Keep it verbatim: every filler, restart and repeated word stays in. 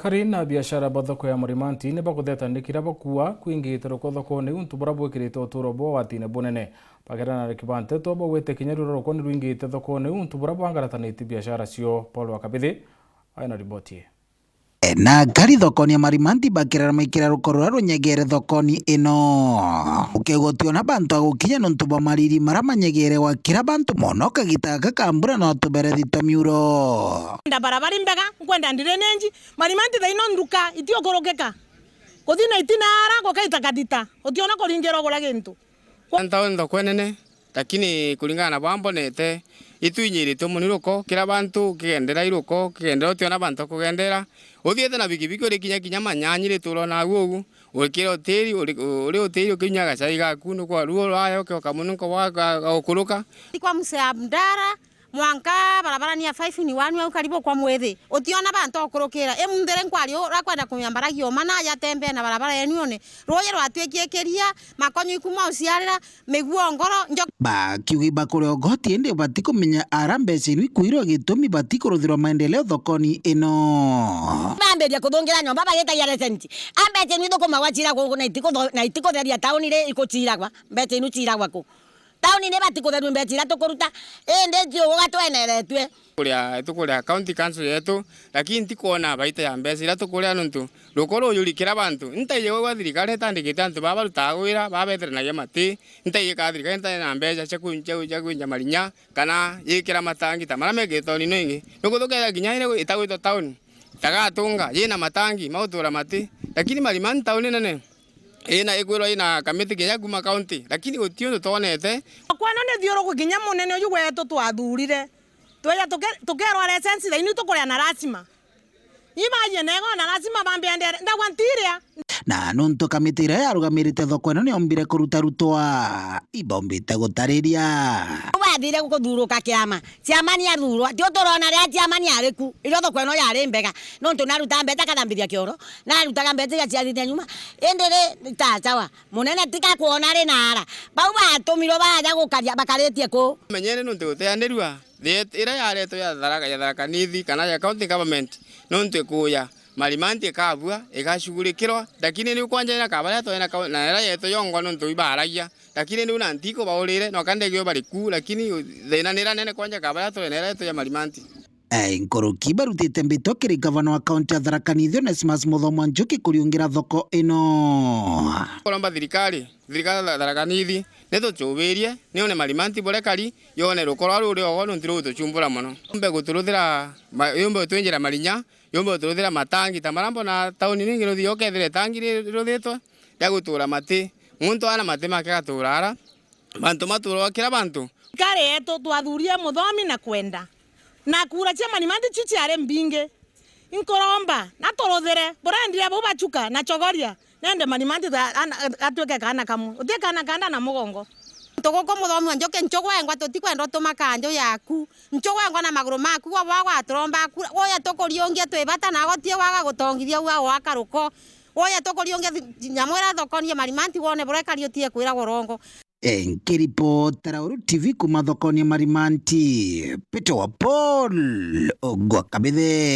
Kari na biashara ba thoko ya Marimanti ni bakutheta ni kira bakuua kwingite ruko thokone untu bura bwikirite uturo bwao watine bunene. Bagerana na kibanteto baugite kinya rura ruko ni rwingite thokone untu bura bwangaratanite biashara cio. Paul wa Kabithi aina riboti ii. Na kari thokoni ya Marimanti bakirara maikira ruko ruria runyegere thokoni ino. Ukegwa utiona bantu a gukinya nontu bwa mariri mara manyegere gwa kira bantu mono kagita gaka ka mbura no tuberethi twa miuro. Nda barabara imbega, nkwenda drainage, Marimanti thaino nduka itiukurukika. Kuthi na itinara gukaita kathita, utiona kuringira ugura gintu. Kwa- Ntauni thoko nene, lakini kuringana na baa mbonete, itwinyiritwe mono iruko, kira bantu kigendera iruko, kigendera utiona bantu kugendera. Uthiite na bikibiki urikinya kinya manyanyi ritura na ugu, ukira utiri, uri, uri utiri ukinyua gacai gaku, nukwaru urayo, ukioka mono nko wa, ga, ga gukuruka. Kwa Mzee Abdala, mwanka barabara ni ya five in one au karibu kwa mwithi. Utiona bantu ukurukira. Imunthire nkwari urakwenda kumia mbaragia uma na yatembea na barabara yenu one. Ruuji rwatwikie kiria, makonyo ikuma uciarira, miguo ngoro, njo- Bakiuga ibakuria ugoti indi batikumenya ara mbeca inu ikwirwa gitumi batikuruthirwa maendeleo thokoni ino. Bambiria kuthungira nyomba bagitagia resenti. A mbeca inu ithukumagwa cira guku na itikutho-, na itikutheria tauni ri ikuciragwa. Mbeca inu ciragwa ku? Tauni ni bati kutherua mbeca iria tukuruta, indi njiuga tweneretue. Kuria, tukuria county council yetu, lakini ntikwona baita ya mbeca iria tukuria nontu ruko rujuri kira bantu. Ntaiji kwigua thirikari itandikite antu baa barutaga wira, baa beteranagia mati, ntaiji ka thirikari itari na mbeca cia ku-, cia, cia kwinja marinya, kana yikira matangi ta maria mekirite tauni ino ingi. Nukuthukeja kinya iria itagwitwa tauni, itagatunga, yina matangi ma gutura mati, lakini Marimanti tauni nene. Ina ikwirwa ina kamiti kinya kuma county, lakini guti untu twonete. Kweno ni thiuruku kinya munene uju wetu twathurire. Tweja tuke-, tukerwa license thaini tukuria na lazima. Ibaie nego na lazima bambe endere. Ndagwa ntiria. Na nuntu kamiti iria yarugamirite thoko ino niombire kurutarutwa, ibombite gutariria. Wathire kuthuruka kiama, chairman athurwa, tio turona riria chairman ari ku, irio thoko ino yari mbega, nontu naruta mbeca kathambithia kioro, narutaga mbeca igaciarithia nyuma, indi ri, ta sawa, munene tika kwona ri naara, bau batumirwe baja gukaria, bakaritie ku? Menyere nontu guteanirua, the, iria yaretwe ya Tharaka, ya Tharaka Nithi, kana ya county government, nontu ikuya, Marimanti ikabua, igashughulikirwa, lakini riu kwanja ina kabaria twena kau-, na iria yetu yongwa nontu ibaragia. Lakini riu na ntiko baurire, no kande gio bari ku, lakini thina ni ira nene kwanja kabaria turi na ira yetu ya Marimanti. Eh, nkuruki barutite mbitwa kiri gavana wa kaunti ya Tharaka Nithi, Onesmus Muthomo Njuki, kuriungira thoko ino. Kuromba thirikari, thirikari ya Tharaka Nithi, nituchubirie, nione Marimanti buria kari, yone rukoro ruri ogo nontu rugutuchumbura mono. Yumbe guturuthira ma-, yumbe gutwinjira marinya, yumbe guturuthira matangi, ta maria mbona tauni ningi ruthii ukethira itangi ri-, riruthitwe, ria gutura mati. Muntu ana mati make agatura ara, bantu maturwa kira bantu. Thirikari yetu twathurie Muthomi na kwenda. Na kura cia Marimanti ciu ciari mbingi. Inkuromba, na turuthire, burendire bau bachuka, na chogoria, nende Marimanti ta-, ana-, atuike kaana kamwe. Uti kaana kanda na mugongo. Tuguku Muthomi wa Njuki, nchugwengwa tutikwenda utuma kanju yaku. Nchugwengwa na maguru maku, gwa bwa gwaturomba kura. Uya tukuriungia twi bata, na gotie waga gutongithia ua gwaka ruko. Uya tukuriungia thi-, nyamu iria thokoni ya Marimanti wone buria ikari utie kwiragwa urongo. Eh, nkiripotera Uru T V kuma thokoni ya Marimanti, Peter wa Paul, Ogwa Kabithe.